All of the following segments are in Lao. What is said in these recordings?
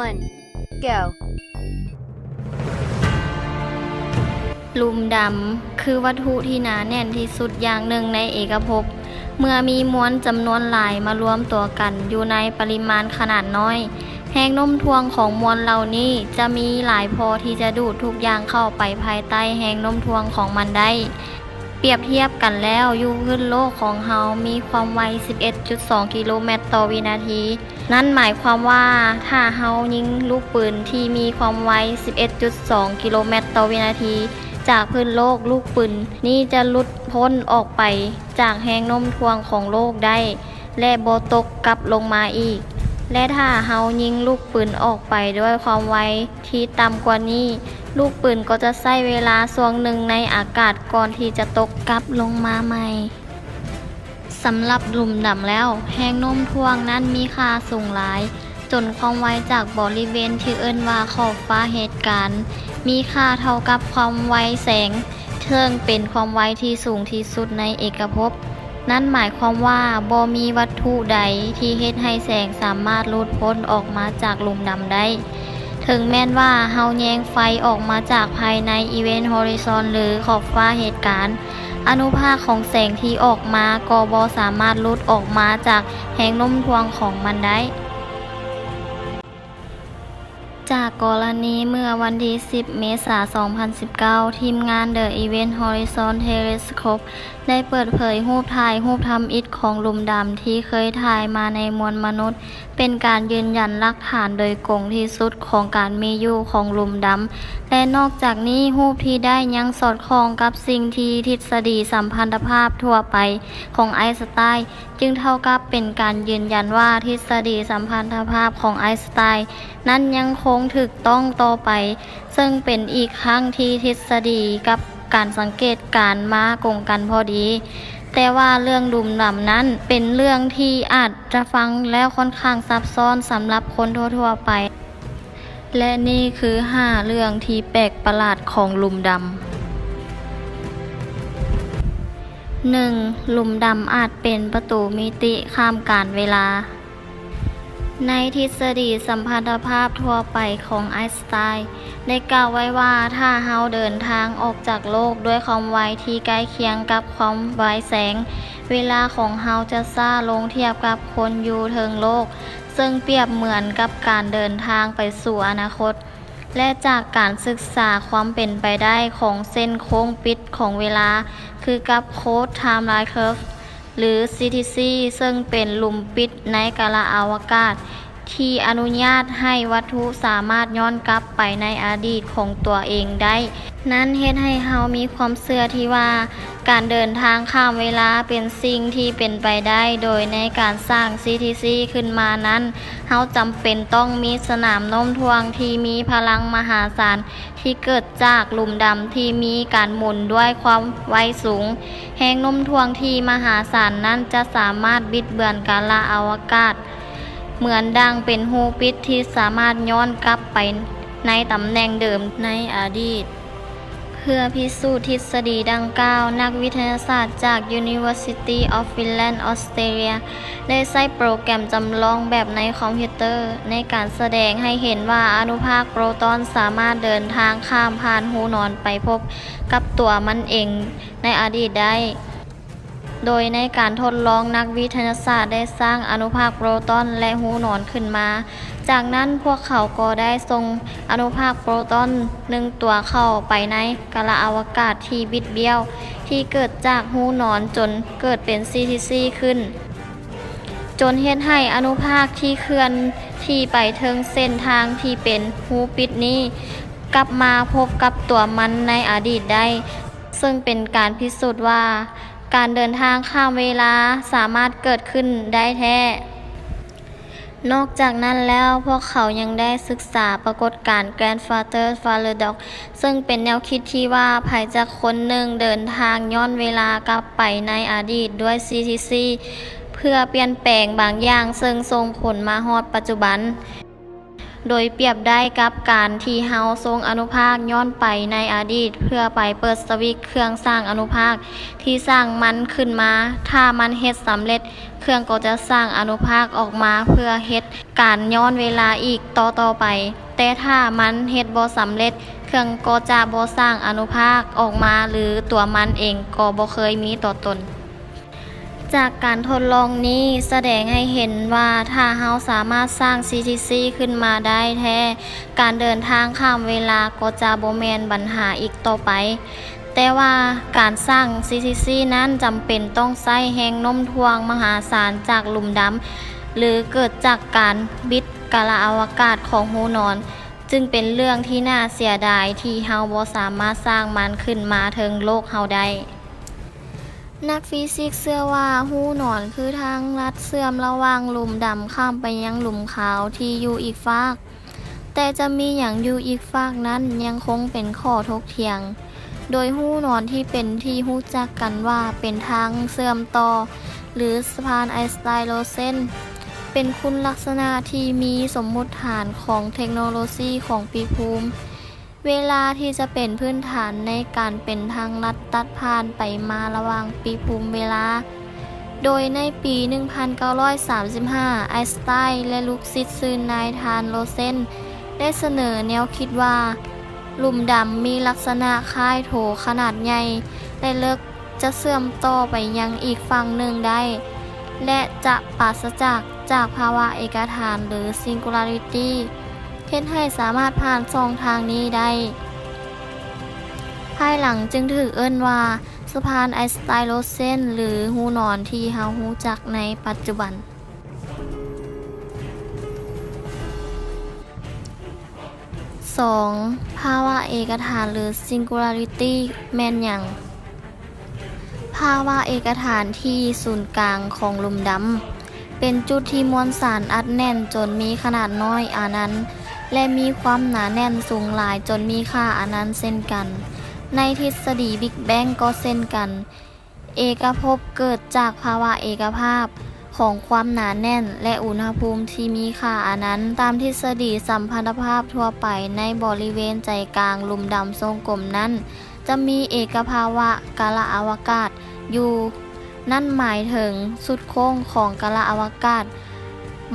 One, go. ຫຼຸມດຳຄືວັດຖຸທີ່ໜາແໜ້ນທີ່ສຸດຢ່າງໜຶ່ງໃນເອກະພົບ. ເມື່ອມີມວນຈຳນວນຫຼາຍມາລວມຕົວກັນຢູ່ໃນປະລິມານຂະໜາດນ້ອຍ, ແຮງໂນ້ມຖ່ວງຂອງມວນເຫຼົ່ານີ້ຈະມີຫຼາຍພໍທີ່ຈະດູດທຸກຢ່າງເຂົ້າໄປພາຍໃຕ້ແຮງໂນ້ມຖ່ວງຂອງມັນໄດ້. ປຽບທຽບກັນແລ້ວ, ຢູ່ພື້ນໂລກຂອງເຮົາມີຄວາມໄວສິບເອັດຈຸດສອງກິໂລແມັດຕໍ່ວິນາທີ. ນັ້ນໝາຍຄວາມວ່າ ຖ້າເຮົາຍິງລູກປືນທີ່ມີຄວາມໄວສິບເອັດຈຸດສອງກິໂລແມັດຕໍ່ວິນາທີຈາກພື້ນໂລກ, ລູກປືນນີ້ຈະຫຼຸດພົ້ນອອກໄປຈາກແຮງໂນ້ມຖ່ວງຂອງໂລກໄດ້ ແລະ ບໍ່ຕົກກັບລົງມາອີກ. ແລະ ຖ້າເຮົາຍິງລູກປືນອອກໄປດ້ວຍຄວາມໄວທີ່ຕ່ຳກວ່ານີ້, ລູກປືນກໍຈະໃຊ້ເວລາຊ່ວງໜຶ່ງໃນອາກາດກ່ອນທີ່ຈະຕົກກັບລົງມາໃໝ່. ສຳລັບຫຼຸມດຳແລ້ວ, ແຮງໂນ້ມຖ່ວງນັ້ນມີຄ່າສູງຫຼາຍ, ຈົນຄວາມໄວຈາກບໍລິເວນທີ່ເອີ້ນວ່າຂອບຟ້າເຫດການ ມີຄ່າເທົ່າກັບຄວາມໄວແສງ, ເຊິ່ງເປັນຄວາມໄວທີ່ສູງທີ່ສຸດໃນເອກະພົບ. ນັ້ນໝາຍຄວາມວ່າ ບໍ່ມີວັດຖຸໃດທີ່ເຮັດໃຫ້ແສງສາມາດຫຼຸດພົ້ນອອກມາຈາກຫຼຸມດຳໄດ້. ເຖິງແມ່ນວ່າເຮົາແຍງໄຟອອກມາຈາກພາຍໃນ Event Horizon ຫຼື ຂອບຟ້າເຫດການ, ອະນຸພາກຂອງແສງທີ່ອອກມາກໍບໍ່ສາມາດຫຼຸດອອກມາຈາກແຮງໂນ້ມຖ່ວງຂອງມັນໄດ້. ຈາກກໍລະນີເມື່ອວັນທີສິບ ເມສາ ສອງພັນສິບເກົ້າ, ທີມງານ The Event Horizon Telescope ໄດ້ເປີດເຜີຍຮູບຖ່າຍຮູບທຳອິດຂອງຫຼຸມດຳທີ່ເຄີຍຖ່າຍມາໃນມວນມະນຸດ, ເປັນການຢືນຢັນຫຼັກຖານໂດຍກົງທີ່ສຸດຂອງການມີຢູ່ຂອງຫຼຸມດຳ. ແລະ ນອກຈາກນີ້, ຮູບທີ່ໄດ້ຍັງສອດຄ່ອງກັບສິ່ງທີ່ທິດສະດີສຳພັນທະພາບທົ່ວໄປຂອງໄອນສະໄຕ ຈຶ່ງເທົ່າກັບເປັນການຢືນຢັນວ່າທິດສະດີສຳພັນທະພາບຂອງໄອນສະໄຕນັ້ນຍັງຄົງຖືກຕ້ອງຕໍ່ໄປ, ເຊິ່ງເປັນອີກຄັ້ງທີ່ທິດສະດີກັບການສັງເກດການມາກົງກັນພໍດີ. ແຕ່ວ່າເລື່ອງຫຼຸມດຳນັ້ນເປັນເລື່ອງທີ່ອາດຈະຟັງແລ້ວຂ້ອນຂ້າງຊັບຊ້ອນສຳລັບຄົນທົ່ວໆໄປ. ແລະ ນີ້ຄືຫ້າເລື່ອງທີ່ແປກປະຫຼາດຂອງຫຼຸມດຳ. ໜຶ່ງ, ຫຼຸມດຳອາດເປັນປະຕູມິຕິຂ້າມການເວລາ. ໃນທິດສະດີສຳພັນທະພາບທົ່ວໄປຂອງໄອນສະໄຕ ໄດ້ກ່າວໄວ້ວ່າ ຖ້າເຮົາເດີນທາງອອກຈາກໂລກດ້ວຍຄວາມໄວທີ່ໃກ້ຄຽງກັບຄວາມໄວແສງ, ເວລາຂອງເຮົາຈະຊ້າລົງທຽບກັບຄົນຢູ່ເທິງໂລກ, ເຊິ່ງປຽບເໝືອນກັບການເດີນທາງໄປສູ່ອະນາຄົດ. ແລະ ຈາກການສຶກສາຄວາມເປັນໄປໄດ້ຂອງເສັ້ນໂຄ້ງປິດຂອງເວລາ ຄືກັບ Closed Timeline Curve ຫຼື CTC ເຊິ່ງເປັນຫຼຸມປິດໃນກາລະອະວະກາດ ທີ່ອະນຸຍາດໃຫ້ວັດຖຸສາມາດຍ້ອນກັບໄປໃນອະດີດຂອງຕົວເອງໄດ້ ນັ້ນເຮັດໃຫ້ເຮົາມີຄວາມເຊື່ອທີ່ວ່າ ການເດີນທາງຂ້າມເວລາເປັນສິ່ງທີ່ເປັນໄປໄດ້, ໂດຍໃນການສ້າງ CTC ຂຶ້ນມານັ້ນ, ເຮົາຈຳເປັນຕ້ອງມີສະໜາມໂນ້ມຖ່ວງທີ່ມີພະລັງມະຫາສານ ທີ່ເກີດຈາກຫຼຸມດຳທີ່ມີການໝູນດ້ວຍຄວາມໄວສູງ. ແຮງໂນ້ມຖ່ວງທີ່ມະຫາສານນັ້ນຈະສາມາດບິດເບືອນກາລະອະວະກາດ ເໝືອນດັ່ງເປັນຮູປິດທີ່ສາມາດຍ້ອນກັບໄປໃນຕຳແໜ່ງເດີມໃນອະດີດ. ເພື່ອພິສູດທິດສະດີດັ່ງກ່າວ, ນັກວິທະຍາສາດຈາກ University of Queensland Australia ໄດ້ໃຊ້ໂປຣແກຣມຈຳລອງແບບໃນຄອມພິວເຕີ ໃນການສະແດງໃຫ້ເຫັນວ່າອະນຸພາກໂປຣຕອນສາມາດເດີນທາງຂ້າມຜ່ານຮູນອນໄປພົບກັບຕົວມັນເອງໃນອະດີດໄດ້. ໂດຍໃນການທົດລອງ, ນັກວິທະຍາສາດໄດ້ສ້າງອະນຸພາກໂປຣຕອນ ແລະ ຮູນອນຂຶ້ນມາ. ຈາກນັ້ນ, ພວກເຂົາກໍໄດ້ສົ່ງອະນຸພາກໂປຣຕອນໜຶ່ງຕົວເຂົ້າໄປໃນກາລະອະວະກາດທີ່ບິດບ້ຽວ ທີ່ເກີດຈາກຮູນອນຈົນເກີດເປັນ CTC ຂຶ້ນ, ຈົນເຮັດໃຫ້ອະນຸພາກທີ່ເຄື່ອນທີ່ໄປເທິງເສັ້ນທາງທີ່ເປັນຮູປິດນີ້ ກັບມາພົບກັບຕົວມັນໃນອະດີດໄດ້, ເຊິ່ງເປັນການພິສູດວ່າ ການເດີນທາງຂ້າມເວລາສາມາດເກີດຂຶ້ນໄດ້ແທ້. ນອກຈາກນັ້ນແລ້ວ, ພວກເຂົາຍັງໄດ້ສຶກສາປາກົດການ Grandfather Paradox ເຊິ່ງເປັນແນວຄິດທີ່ວ່າ ໃຜຈັກຄົນໜຶ່ງເດີນທາງຍ້ອນເວລາກັບໄປໃນອະດີດດ້ວຍ CTC ເພື່ອປ່ຽນແປງບາງຢ່າງ ເຊິ່ງສົ່ງຜົນມາຮອດປັດຈຸບັນ. ໂດຍປຽບໄດ້ກັບການທີ່ເຮົາສົ່ງອະນຸພາກຍ້ອນໄປໃນອະດີດ ເພື່ອໄປເປີດສະວິດເຄື່ອງສ້າງອະນຸພາກທີ່ສ້າງມັນຂຶ້ນມາ. ຖ້າມັນເຮັດສຳເລັດ, ເຄື່ອງກໍຈະສ້າງອະນຸພາກອອກມາເພື່ອເຮັດການຍ້ອນເວລາອີກຕໍ່ໆໄປ. ແຕ່ຖ້າມັນເຮັດບໍ່ສຳເລັດ, ເຄື່ອງກໍຈະບໍ່ສ້າງອະນຸພາກອອກມາ ຫຼື ຕົວມັນເອງກໍບໍ່ເຄີຍມີຕົວຕົນ. ຈາກການທົດລອງນີ້ສະແດງໃຫ້ເຫັນວ່າ ຖ້າເຮົາສາມາດສ້າງ CTC ຂຶ້ນມາໄດ້ແທ້, ການເດີນທາງຂ້າມເວລາກໍຈະບໍ່ແມ່ນບັນຫາອີກຕໍ່ໄປ. ແຕ່ວ່າການສ້າງ CTC ນັ້ນຈຳເປັນຕ້ອງໃຊ້ແຮງໂນ້ມຖ່ວງມະຫາສານຈາກຫຼຸມດຳ ຫຼື ເກີດຈາກການບິດກາລະອະວະກາດຂອງຮູນອນ, ຈຶ່ງເປັນເລື່ອງທີ່ໜ້າເສຍດາຍທີ່ເຮົາບໍ່ສາມາດສ້າງມັນຂຶ້ນມາເທິງໂລກເຮົາໄດ້. ນັກຟີຊິກເຊື່ອວ່າຮູນອນຄືທາງລັດເຊື່ອມລະຫວ່າງຫຼຸມດຳຂ້າມໄປຍັງຫຼຸມຂາວທີ່ຢູ່ອີກຟາກ, ແຕ່ຈະມີຫຍັງຢູ່ອີກຟາກນັ້ນຍັງຄົງເປັນຂໍ້ຖົກຖຽງ. ໂດຍຮູນອນທີ່ເປັນທີ່ຮູ້ຈັກກັນວ່າເປັນທາງເຊື່ອມຕໍ່ ຫຼື ສະພານໄອສະຕາຍ-ໂຣເຊັນ ເປັນຄຸນລັກສະນະທີ່ມີສົມມຸດຖານຂອງເທັກໂນໂລຊີຂອງປີພູມ ເວລາທີ່ຈະເປັນພື້ນຖານໃນການເປັນທາງລັດຕັດຜ່ານໄປມາລະຫວ່າງປີພູມເວລາ. ໂດຍໃນປີໜຶ່ງພັນເກົ້າຮ້ອຍສາມສິບຫ້າ ໄອສະຕາຍ ແລະ ລູກສິດຊື່ນາຍທານ ໂຣເຊັນ ໄດ້ສະເໜີແນວຄິດວ່າ ຫຼຸມດຳມີລັກສະນະຄ້າຍໂຖຂະໜາດໃຫຍ່ ແລະ ເລິກ ຈະເຊື່ອມຕໍ່ໄປຍັງອີກຝັ່ງໜຶ່ງໄດ້ ແລະ ຈະປາສະຈາກ ຈາກພາວະເອກະຖານ ຫຼື ຊິງກູລາຣິຕີ ເຮັດໃຫ້ສາມາດຜ່ານຊ່ອງທາງນີ້ໄດ້. ພາຍຫຼັງຈຶ່ງຖືກເອີ້ນວ່າ ສະພານໄອສະຕາຍ-ໂຣເຊັນ ຫຼື ຮູນອນທີ່ເຮົາຮູ້ຈັກໃນປັດຈຸບັນ. ສອງ, ພາວະເອກະຖານ ຫຼື ຊິງກູລາຣິຕີ ແມ່ນຫຍັງ? ພາວະເອກະຖານທີ່ສູນກາງຂອງຫຼຸມດຳ ເປັນຈຸດທີ່ມວນສານອັດແໜ້ນຈົນມີຂະໜາດນ້ອຍອານັນ ແລະ ມີຄວາມໜາແໜ້ນສູງຫຼາຍຈົນມີຄ່າອານັນເຊັ່ນກັນ. ໃນທິດສະດີບິກແບງກໍເຊັ່ນກັນ. ເອກະພົບເກີດຈາກພາວະເອກະພາບຂອງຄວາມໜາແໜ້ນ ແລະ ອຸນຫະພູມທີ່ມີຄ່າອານັນ. ຕາມທິດສະດີສຳພັນທະພາບທົ່ວໄປ, ໃນບໍລິເວນໃຈກາງຫຼຸມດຳຊົງກົມນັ້ນ ຈະມີເອກະພາວະກາລະອະວະກາດຢູ່. ນັ້ນໝາຍເຖິງຊຸດໂຄ້ງຂອງກາລະອະວະກາດ,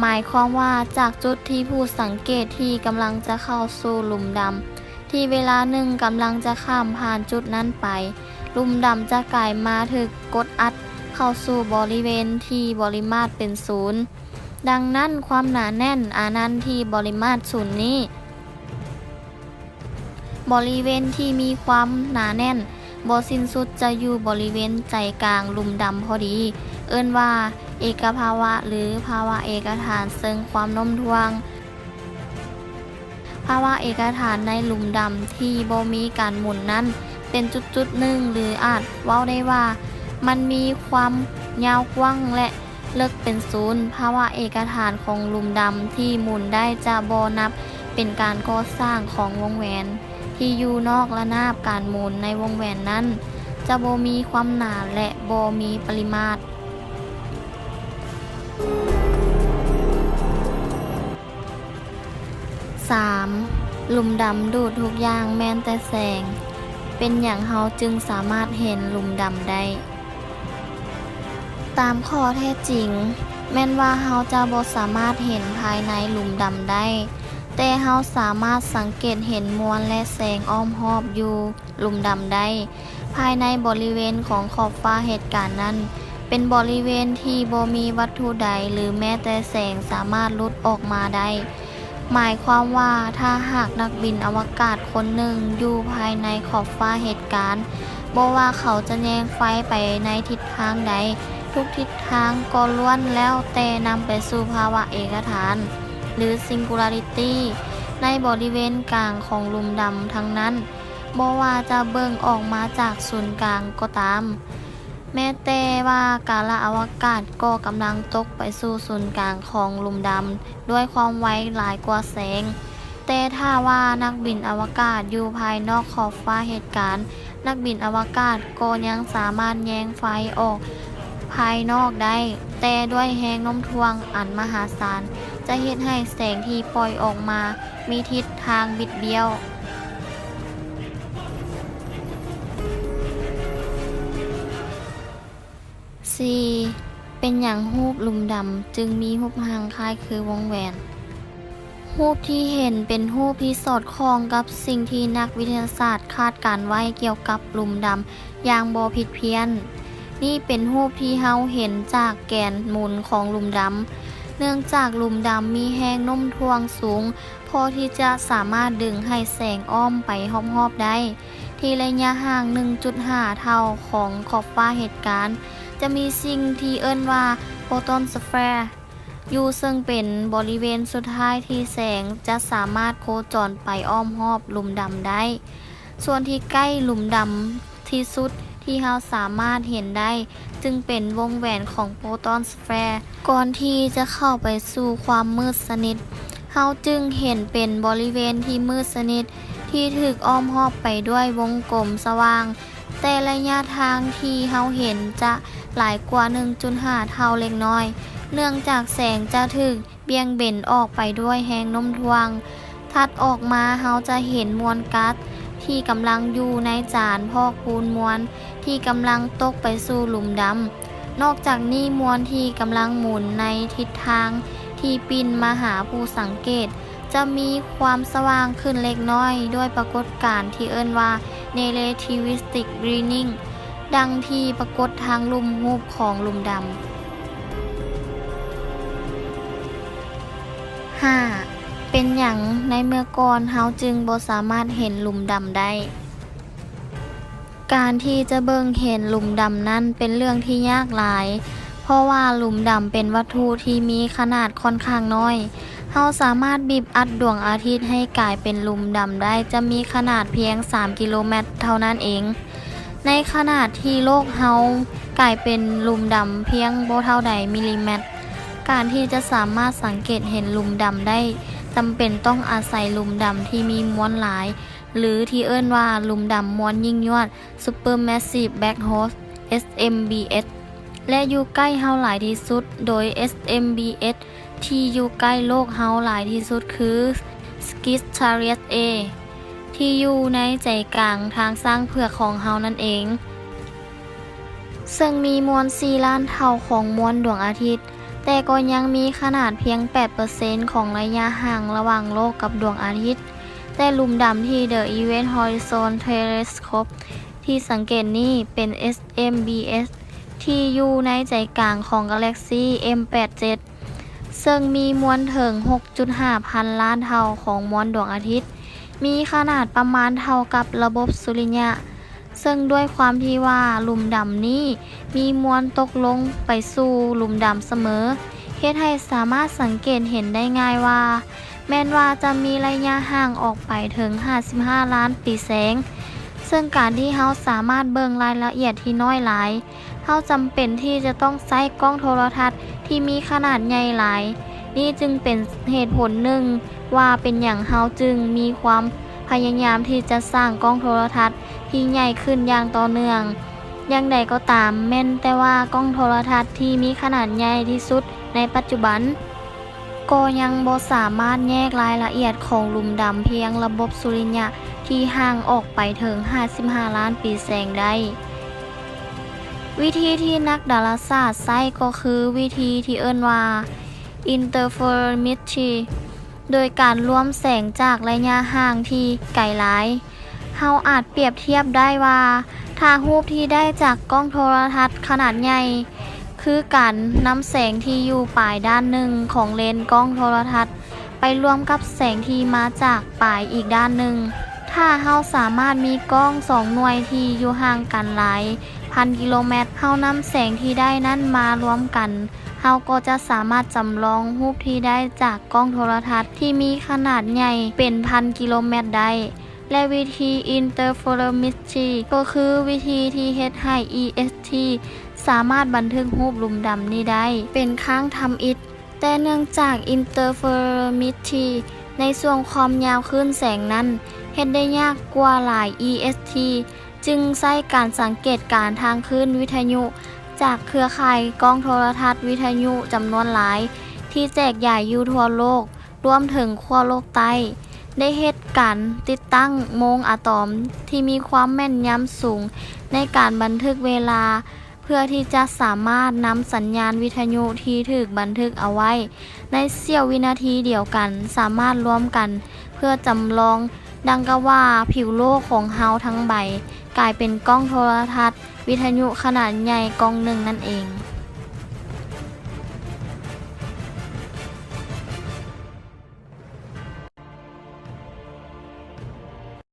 ໝາຍຄວາມວ່າຈາກຈຸດທີ່ຜູ້ສັງເກດທີ່ກຳລັງຈະເຂົ້າສູ່ຫຼຸມດຳ ທີ່ເວລາໜຶ່ງກຳລັງຈະຂ້າມຜ່ານຈຸດນັ້ນໄປ, ຫຼຸມດຳຈະກາຍມາຖືກກົດອັດເຂົ້າສູ່ບໍລິເວນທີ່ບໍລິມາດເປັນສູນ. ດັ່ງນັ້ນ, ຄວາມໜາແໜ້ນອານັນທີ່ບໍລິມາດສູນນີ້, ບໍລິເວນທີ່ມີຄວາມໜາແໜ້ນບໍ່ສິ້ນສຸດຈະຢູ່ບໍລິເວນໃຈກາງຫຼຸມດຳພໍດີ, ເອີ້ນວ່າເອກະພາວະ ຫຼື ພາວະເອກະຖານເຊິ່ງຄວາມໂນ້ມຖ່ວງ. ພາວະເອກະຖານໃນຫຼຸມດຳທີ່ບໍ່ມີການໝູນນັ້ນ ເປັນຈຸດໆໜຶ່ງ ຫຼື ອາດເວົ້າໄດ້ວ່າມັນມີຄວາມຍາວກວ້າງ ແລະ ເລິກເປັນສູນ. ພາວະເອກະຖານຂອງຫຼຸມດຳທີ່ໝູນໄດ້ຈະບໍ່ນັບເປັນການກໍ່ສ້າງຂອງວົງແຫວນທີ່ຢູ່ນອກລະນາບການໝູນ. ໃນວົງແຫວນນັ້ນຈະບໍ່ມີຄວາມໜາ ແລະ ບໍ່ມີປະລິມາດ. ສາມ, ຫຼຸມດຳດູດທຸກຢ່າງແມ່ນແຕ່ແສງ. ເປັນຫຍັງເຮົາຈຶ່ງສາມາດເຫັນຫຼຸມດຳໄດ້? ຕາມຂໍ້ເທັດຈິງ, ແມ່ນວ່າເຮົາຈະບໍ່ສາມາດເຫັນພາຍໃນຫຼຸມດຳໄດ້, ແຕ່ເຮົາສາມາດສັງເກດເຫັນມວນ ແລະ ແສງອ້ອມຮອບຢູ່ ຫຼຸມດຳໄດ້. ພາຍໃນບໍລິເວນຂອງຂອບຟ້າເຫດການນັ້ນ ເປັນບໍລິເວນທີ່ບໍ່ມີວັດຖຸໃດ ຫຼື ແມ້ແຕ່ແສງສາມາດຫຼຸດອອກມາໄດ້. ໝາຍຄວາມວ່າ ຖ້າຫາກນັກບິນອະວະກາດຄົນໜຶ່ງຢູ່ພາຍໃນຂອບຟ້າເຫດການ, ບໍ່ວ່າເຂົາຈະແຍງໄຟໄປໃນທິດທາງໃດ, ທຸກທິດທາງກໍລ້ວນແລ້ວແຕ່ນຳໄປສູ່ພາວະເອກະຖານ ຫຼື ຊິງກູລາຣິຕີ ໃນບໍລິເວນກາງຂອງຫຼຸມດຳທັງນັ້ນ. ບໍ່ວ່າຈະເບິ່ງອອກມາຈາກສູນກາງກໍຕາມ, ແມ້ແຕ່ວ່າກາລະອະວະກາດກໍກຳລັງຕົກໄປສູ່ສູນກາງຂອງຫຼຸມດຳດ້ວຍຄວາມໄວຫຼາຍກວ່າແສງ. ແຕ່ຖ້າວ່ານັກບິນອະວະກາດຢູ່ພາຍນອກຂອບຟ້າເຫດການ, ນັກບິນອະວະກາດກໍຍັງສາມາດແຍງໄຟອອກພາຍນອກໄດ້. ແຕ່ດ້ວຍແຮງໂນ້ມຖ່ວງອັນມະຫາສານ ຈະເຮັດໃຫ້ແສງທີ່ປ່ອຍອອກມາມີທິດທາງບິດບ້ຽວ. ສີ່ ເປັນຫຍັງຮູບຫຼຸມດຳຈຶ່ງມີຮູບຮ່າງຄ້າຍຄືວົງແຫວນ? ຮູບທີ່ເຫັນເປັນຮູບທີ່ສອດຄ່ອງກັບສິ່ງທີ່ນັກວິທະຍາສາດຄາດການໄວ້ກ່ຽວກັບຫຼຸມດຳຢ່າງບໍ່ຜິດພຽນ. ນີ້ເປັນຮູບທີ່ເຮົາເຫັນຈາກແກນໝູນຂອງຫຼຸມດຳ, ເນື່ອງຈາກຫຼຸມດຳມີແຮງໂນ້ມຖ່ວງສູງ ພໍທີ່ຈະສາມາດດຶງໃຫ້ແສງອ້ອມໄປຮອບໆໄດ້ ທີ່ໄລຍະຫ່າງໜຶ່ງຈຸດຫ້າເທົ່າຂອງຂອບຟ້າເຫດການ. ຈະມີສິ່ງທີ່ເອີ້ນວ່າໂຟຕອນສະເຟຣຢູ່, ເຊິ່ງເປັນບໍລິເວນສຸດທ້າຍທີ່ແສງຈະສາມາດໂຄຈອນໄປອ້ອມຮອບຫຼຸມດຳໄດ້. ສ່ວນທີ່ໃກ້ຫຼຸມດຳທີ່ສຸດທີ່ເຮົາສາມາດເຫັນໄດ້ ຈຶ່ງເປັນວົງແຫວນຂອງໂຟຕອນສະເຟຣ. ກ່ອນທີ່ຈະເຂົ້າໄປສູ່ຄວາມມືດສະໜິດ, ເຮົາຈຶ່ງເຫັນເປັນບໍລິເວນທີ່ມືດສະໜິດ ທີ່ຖືກອ້ອມຮອບໄປດ້ວຍວົງກົມສະຫວ່າງ, ແຕ່ໄລຍະທາງທີ່ເຮົາເຫັນຈະຫຼາຍກວ່າໜຶ່ງຈຸດຫ້າເທົ່າເລັກນ້ອຍ, ເນື່ອງຈາກແສງຈະຖືກ ບ່ຽງເບັນອອກໄປດ້ວຍແຮງໂນ້ມຖ່ວງ. ຖັດອອກມາເຮົາຈະເຫັນມວນກັສທີ່ກຳລັງຢູ່ໃນຈານພອກພູນມວນທີ່ກຳລັງຕົກໄປສູ່ຫຼຸມດຳ. ນອກຈາກນີ້, ມວນທີ່ກຳລັງໝູນໃນທິດທາງທີ່ປິ່ນມາຫາຜູ້ສັງເກດ ຈະມີຄວາມສະຫວ່າງຂຶ້ນເລັກນ້ອຍດ້ວຍປາກົດການທີ່ເອີ້ນວ່າ ເນເຣທິວິສຕິກບຣີນນິງ ດັ່ງທີ່ປາກົດທາງລຸ່ມຮູບຂອງຫຼຸມດຳ. ຫ້າ ເປັນຫຍັງໃນເມື່ອກ່ອນເຮົາຈຶ່ງບໍ່ສາມາດເຫັນຫຼຸມດຳໄດ້? ການທີ່ຈະເບິ່ງເຫັນຫຼຸມດຳນັ້ນເປັນເລື່ອງທີ່ຍາກຫຼາຍ, ເພາະວ່າຫຼຸມດຳເປັນວັດຖຸທີ່ມີຂະໜາດຂ້ອນຂ້າງນ້ອຍ. ເຮົາສາມາດບີບອັດດວງອາທິດໃຫ້ກາຍເປັນຫຼຸມດຳໄດ້ ຈະມີຂະໜາດພຽງສາມກິໂລແມັດເທົ່ານັ້ນເອງ. ໃນຂະນາດທີ່ໂລກເຮົາກາຍເປັນຫຼຸມດຳພຽງບໍ່ເທົ່າໃດມິລລີແມັດ, ການທີ່ຈະສາມາດສັງເກດເຫັນຫຼຸມດຳໄດ້ ຈຳເປັນຕ້ອງອາໄສຫຼຸມດຳທີ່ມີມວນຫຼາຍ ຫຼື ທີ່ເອີ້ນວ່າຫຼຸມດຳມວນຍິ່ງຍວດ Supermassive Black Hole ເອສເອັມບີເອສ ແລະ ຢູ່ໃກ້ເຮົາຫຼາຍທີ່ສຸດ, ໂດຍ ເອສເອັມບີເອສ ທີ່ຢູ່ໃກ້ໂລກເຮົາຫຼາຍທີ່ສຸດຄື Sagittarius A ທີ່ຢູ່ໃນໃຈກາງທາງຊ້າງເຜືອກຂອງເຮົານັ້ນເອງ, ເຊິ່ງມີມວນສີ່ລ້ານເທົ່າຂອງມວນດວງອາທິດ, ແຕ່ກໍຍັງມີຂະໜາດພຽງແປດເປີເຊັນຂອງໄລຍະຫ່າງລະຫວ່າງໂລກກັບດວງອາທິດ. ແຕ່ຫຼຸມດຳທີ່ The Event Horizon Telescope ທີ່ສັງເກດນີ້ເປັນ ເອສເອັມບີເອສ ທີ່ຢູ່ໃນໃຈກາງຂອງກາແລັກຊີ ເອັມແປດເຈັດ ເຊິ່ງມີມວນເຖິງຫົກຈຸດຫ້າພັນລ້ານເທົ່າຂອງມວນດວງອາທິດ, ມີຂະໜາດປະມານເທົ່າກັບລະບົບສຸລິຍະ, ເຊິ່ງດ້ວຍຄວາມທີ່ວ່າຫຼຸມດຳນີ້ມີມວນຕົກລົງໄປສູ່ຫຼຸມດຳສະເໝີ, ເຮັດໃຫ້ສາມາດສັງເກດເຫັນໄດ້ງ່າຍວ່າ ແມ່ນວ່າຈະມີໄລຍະຫ່າງອອກໄປເຖິງຫ້າສິບຫ້າລ້ານປີແສງ, ເຊິ່ງການທີ່ເຮົາສາມາດເບິ່ງລາຍລະອຽດທີ່ນ້ອຍຫຼາຍ, ເຮົາຈຳເປັນທີ່ຈະຕ້ອງໃຊ້ກ້ອງໂທລະທັດທີ່ມີຂະໜາດໃຫຍ່ຫຼາຍ. ນີ້ຈຶ່ງເປັນເຫດຜົນໜຶ່ງວ່າເປັນຫຍັງເຮົາຈຶ່ງມີຄວາມພະຍາຍາມທີ່ຈະສ້າງກ້ອງໂທລະທັດທີ່ໃຫຍ່ຂຶ້ນຢ່າງຕໍ່ເນື່ອງ. ຢ່າງໃດກໍຕາມ, ແມ່ນແຕ່ວ່າກ້ອງໂທລະທັດທີ່ມີຂະໜາດໃຫຍ່ທີ່ສຸດໃນປັດຈຸບັນ ກໍຍັງບໍ່ສາມາດແຍກລາຍລະອຽດຂອງຫຼຸມດຳພຽງລະບົບສຸລິຍະທີ່ຫ່າງອອກໄປເຖິງຫ້າສິບຫ້າລ້ານປີແສງໄດ້. ວິທີທີ່ນັກດາລາສາດໃຊ້ກໍຄືວິທີທີ່ເອີ້ນວ່າ interferometry ໂດຍການລວມແສງຈາກໄລຍະຫ່າງທີ່ໄກຫຼາຍ. ເຮົາອາດປຽບທຽບໄດ້ວ່າ ຖ້າຮູບທີ່ໄດ້ຈາກກ້ອງໂທລະທັດຂະໜາດໃຫຍ່ ຄືການນຳແສງທີ່ຢູ່ປາຍດ້ານໜຶ່ງຂອງເລນກ້ອງໂທລະທັດ ໄປລວມກັບແສງທີ່ມາຈາກປາຍອີກດ້ານໜຶ່ງ. ຖ້າເຮົາສາມາດມີກ້ອງສອງໜ່ວຍທີ່ຢູ່ຫ່າງກັນຫຼາຍພັນກິໂລແມັດ, ເຮົານຳແສງທີ່ໄດ້ນັ້ນມາລວມກັນ, ເຮົາກໍຈະສາມາດຈຳລອງຮູບທີ່ໄດ້ຈາກກ້ອງໂທລະທັດທີ່ມີຂະໜາດໃຫຍ່ເປັນພັນກິໂລແມັດໄດ້. ແລະ ວິທີ interferometry ກໍຄືວິທີທີ່ເຮັດໃຫ້ EST ສາມາດບັນທຶກຮູບຫຼຸມດຳນີ້ໄດ້ເປັນຄັ້ງທຳອິດ. ແຕ່ເນື່ອງຈາກ interferometry ໃນຊ່ວງຄວາມຍາວຄື້ນແສງນັ້ນເຮັດໄດ້ຍາກກວ່າຫຼາຍ EST ຈຶ່ງໃຊ້ການສັງເກດການທາງຄື້ນວິທະຍຸ ຈາກເຄືອຂ່າຍກ້ອງໂທລະທັດວິທະຍຸຈຳນວນຫຼາຍ ທີ່ແຈກຢາຍຢູ່ທົ່ວໂລກ, ລວມເຖິງຂົ້ວໂລກໃຕ້, ໄດ້ເຮັດການຕິດຕັ້ງໂມງອາຕອມທີ່ມີຄວາມແມ່ນຍຳສູງໃນການບັນທຶກເວລາ ເພື່ອທີ່ຈະສາມາດນຳສັນຍານວິທະຍຸທີ່ຖືກບັນທຶກເອົາໄວ້ໃນສ່ຽວວິນາທີດຽວກັນ ສາມາດລວມກັນເພື່ອຈຳລອງ ດັ່ງກັບວ່າຜິວໂລກຂອງເຮົາທັງໃບ ກາຍເປັນກ້ອງໂທລະທັດວິທະຍຸຂະໜາດໃຫຍ່ກ້ອງໜຶ່ງນັ້ນເອງ.